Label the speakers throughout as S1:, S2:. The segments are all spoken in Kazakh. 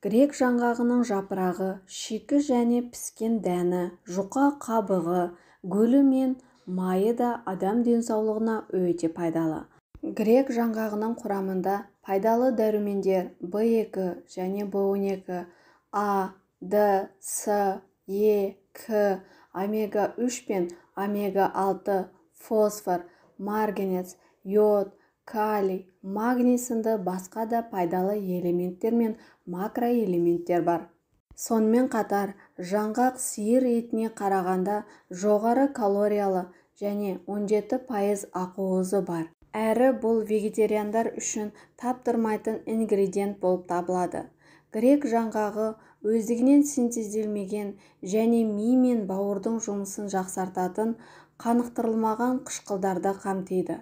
S1: Грек жаңғағының жапырағы, шикі және піскен дәні, жұқа қабығы, гүлі мен майы да адам денсаулығына өте пайдалы. Грек жаңғағының құрамында пайдалы дәрумендер В2 және В12, А, Д, С, Е, К, омега-3 пен омега-6, фосфор, марганец, йод, калий, магний сынды басқа да пайдалы элементтер мен макроэлементтер бар. Сонымен қатар, жаңғақ сиыр етіне қарағанда жоғары калориялы және 17% ақуызы бар. Әрі бұл вегетариандар үшін таптырмайтын ингредиент болып табылады. Грек жаңғағы өздігінен синтезделмеген және ми мен бауырдың жұмысын жақсартатын қанықтырылмаған қышқылдарды қамтиды.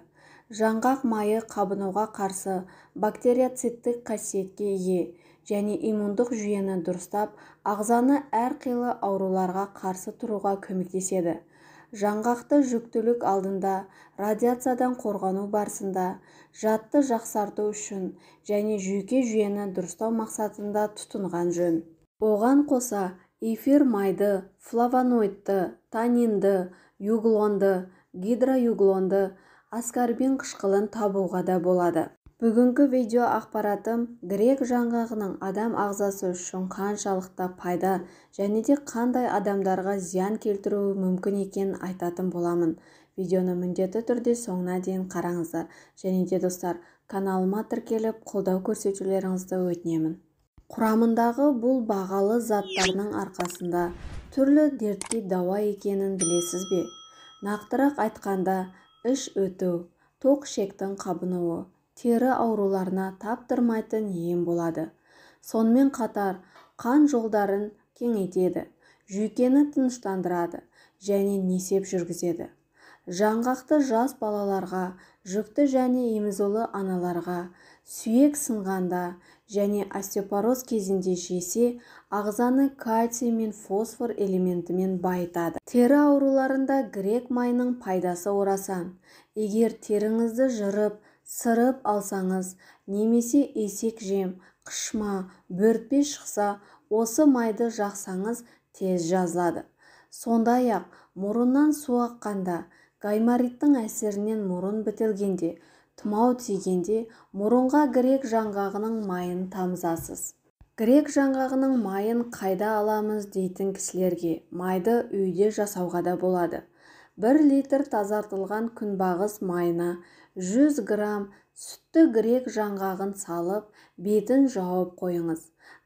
S1: Жаңғақ майы қабынуға қарсы бактериоциттік қасиетке ие және иммундық жүйені дұрыстап, ағзаны әрқилы ауруларға қарсы тұруға көмектеседі. Жаңғақты жүктілік алдында, радиациядан қорғану барысында, жадты жақсарту үшін және жүйке жүйені дұрыстау мақсатында тұтынған жөн. Оған қоса, эфир майды, флавоноидты, танинді, юглонды, гидроюглонды, аскорбин қышқылын табуға да болады. Бүгінгі видео ақпаратым грек жаңғағының адам ағзасы үшін қаншалықты пайда және де қандай адамдарға зиян келтіруі мүмкін екенін айтатын боламын. Видеоны міндетті түрде соңына дейін қараңыздар. Және де достар, каналыма тіркеліп, қолдау көрсетулеріңізді өтінемін. Құрамындағы бұл бағалы заттардың арқасында түрлі дертке дауа екенін білесіз бе? Нақтырақ айтқанда, іш өту, тоқ ішектің қабынуы, тері ауруларына таптырмайтын ем болады. Сонымен қатар, қан жолдарын кеңейтеді, жүйкені тыныштандырады және несеп жүргізеді. Жаңғақты жас балаларға, жүкті және емізулі аналарға, сүйек сынғанда және остеопороз кезінде жесе, ағзаны кальций мен фосфор элементімен байытады. Тері ауруларында грек майының пайдасы орасан. Егер теріңізді жырып, сырып алсаңыз, немесе есек жем, қышма, бөртпе шықса, осы майды жақсаңыз тез жазылады. Сондай-ақ, мұрыннан су аққанда, гаймориттің әсерінен мұрын бітелгенде, тұмау тигенде мұрынға грек жаңғағының майын тамызасыз. Грек жаңғағының майын қайда аламыз дейтін кісілерге майды үйде жасауға да болады. 1 литр тазартылған күнбағыс майына 100 грамм сүтті грек жаңғағын салып, бетін жауып қойыңыз.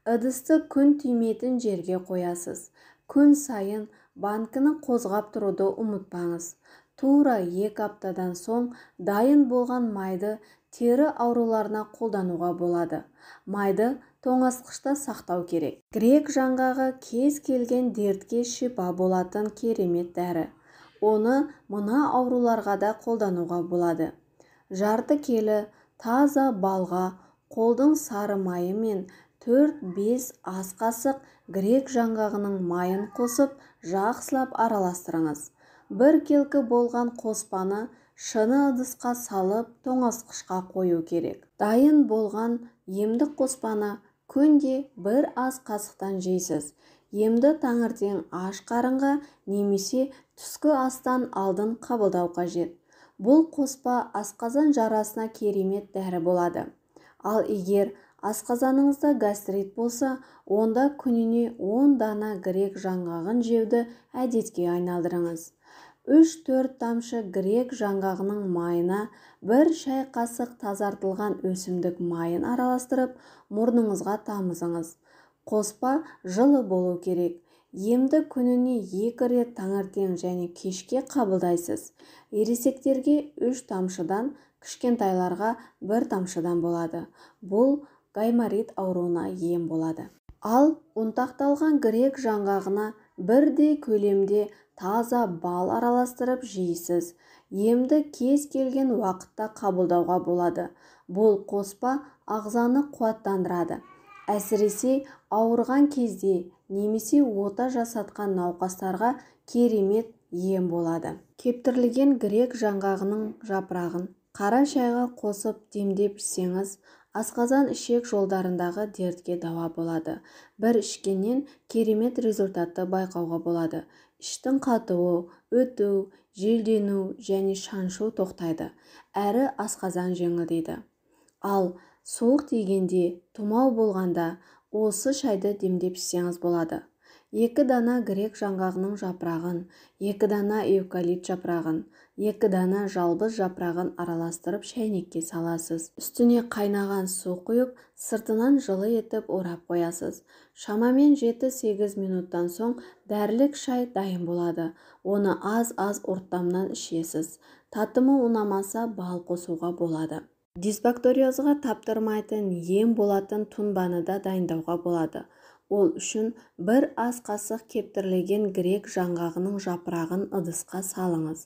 S1: Ыдысты күн тимейтін жерге қоясыз. Күн сайын банкіні қозғап тұруды ұмытпаңыз. Тура 2 аптадан соң дайын болған майды тері ауруларына қолдануға болады. Майды тоңазытқышта сақтау керек. Грек жаңғағы кез келген дертке шипа болатын керемет дәрі. Оны мына ауруларға да қолдануға болады. Жарты келі таза балға қолдың сары майы мен 4-5 ас қасық грек жаңғағының майын қосып, жақсылап араластырыңыз. Бір келкі болған қоспаны шыны ыдысқа салып, тоңазытқышқа қою керек. Дайын болған емдік қоспаны күнде бір ас қасықтан жейсіз. Емді таңертең аш қарынға немесе түскі астан алдын қабылдау қажет. Бұл қоспа асқазан жарасына керемет дәрі болады. Ал егер асқазаныңызда гастрит болса, онда күніне 10 дана грек жаңғағын жеуді әдетке айналдырыңыз. 3-4 тамшы грек жаңғағының майына 1 шай қасық тазартылған өсімдік майын араластырып, мұрныңызға тамызыңыз. Қоспа жылы болу керек. Емді күніне 2 рет таңертең және кешке қабылдайсыз. Ересектерге 3 тамшыдан, кішкентайларға 1 тамшыдан болады. Бұл гайморит ауруына ем болады. Ал ұнтақталған грек жаңғағына бірдей көлемде таза бал араластырып жейсіз. Емді кез келген уақытта қабылдауға болады. Бұл қоспа ағзаны қуаттандырады. Әсіресе ауырған кезде немесе ота жасатқан науқастарға керемет ем болады. Кептірілген грек жаңғағының жапырағын қара шайға қосып демдеп ішсеңіз, Асқазан-ішек жолдарындағы дертке дауа болады. Бір ішкеннен керемет результатты байқауға болады. Іштің қатуы, өту, желдену және шаншу тоқтайды. Әрі асқазан жеңілдейді. Ал суық тигенде, тұмау болғанда осы шайды демдеп ішсеңіз болады. 2 дана грек жаңғағының жапырағын, 2 дана эвкалипт жапырағын, 2 дана жалбыз жапырағын араластырып шәйнекке саласыз. Үстіне қайнаған су құйып, сыртынан жылы етіп орап қоясыз. Шамамен 7-8 минуттан соң дәрілік шай дайын болады. Оны аз-аз ұрттамнан ішесіз. Татымы ұнамаса бал қосуға болады. Дисбактериозға таптырмайтын ем болатын тұнбаны да дайындауға болады. Ол үшін бір ас қасық кептірілген грек жаңғағының жапырағын ыдысқа салыңыз.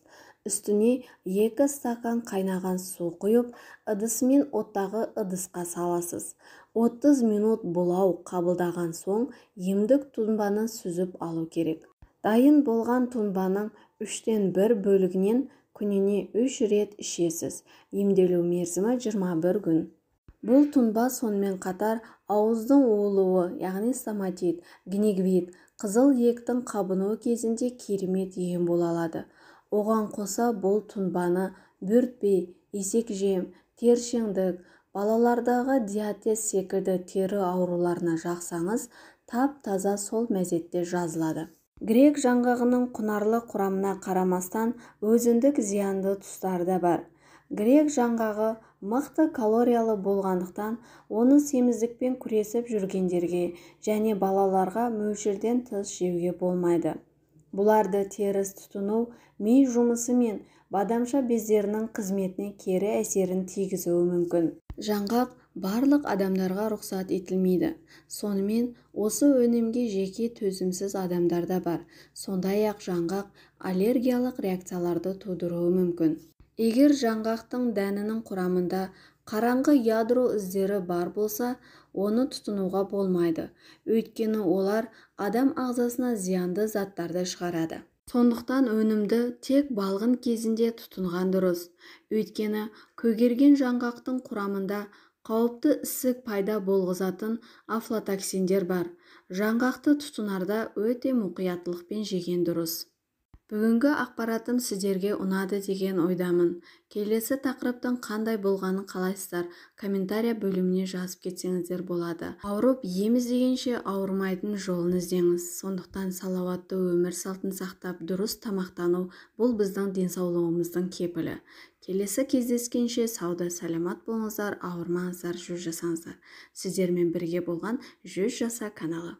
S1: Үстіне 2 стакан қайнаған су құйып, ыдысымен оттағы ыдысқа саласыз. 30 минут бұлау қабылдаған соң емдік тұнбаны сүзіп алу керек. Дайын болған тұнбаның 1/3 бөлігінен күніне 3 рет ішесіз. Емделу мерзімі 21 күн. Бұл тұнба сонымен қатар ауыздың уылуы, яғни стоматит, гингивит, қызыл иектің қабынуы кезінде керемет ем бола алады. Оған қоса бұл тұнбаны бөртпе, есекжем, тершеңдік, балалардағы диатез секілді тері ауруларына жақсаңыз, тап-таза сол мезетте жазылады. Грек жаңғағының құнарлы құрамына қарамастан өзіндік зиянды тұстары да бар. Грек жаңғағы мықты калориялы болғандықтан, оны семіздікпен күресіп жүргендерге және балаларға мөлшерден тыс жеуге болмайды. Бұларды теріс тұтыну ми жұмысы мен бадамша бездерінің қызметіне кері әсерін тигізуі мүмкін. Жаңғақ барлық адамдарға рұқсат етілмейді. Сонымен, осы өнімге жеке төзімсіз адамдар да бар. Сондай-ақ жаңғақ аллергиялық реакцияларды тудыруы мүмкін. Егер жаңғақтың дәнінің құрамында қараңғы ядро іздері бар болса, оны тұтынуға болмайды. Өйткені олар адам ағзасына зиянды заттарды шығарады. Сондықтан өнімді тек балғын кезінде тұтынған дұрыс. Өйткені көгерген жаңғақтың құрамында қауіпті ісік пайда болғызатын афлатоксиндер бар. Жаңғақты тұтынарда өте мұқияттылықпен жеген дұрыс. Бүгінгі ақпаратым сіздерге ұнады деген ойдамын. Келесі тақырыптың қандай болғанын қалайсыздар? Комментария бөліміне жазып кетсеңіздер болады. Ауырып ем іздегенше ауырмайтын жолын іздеңіз. Сондықтан салауатты өмір салтын сақтап, дұрыс тамақтану бұл біздің денсаулығымыздың кепілі. Келесі кездескенше сауда саламат болыңыздар, ауырмаңыздар, жүз жасаңыздар. Сіздермен бірге болған 100 жаса каналы.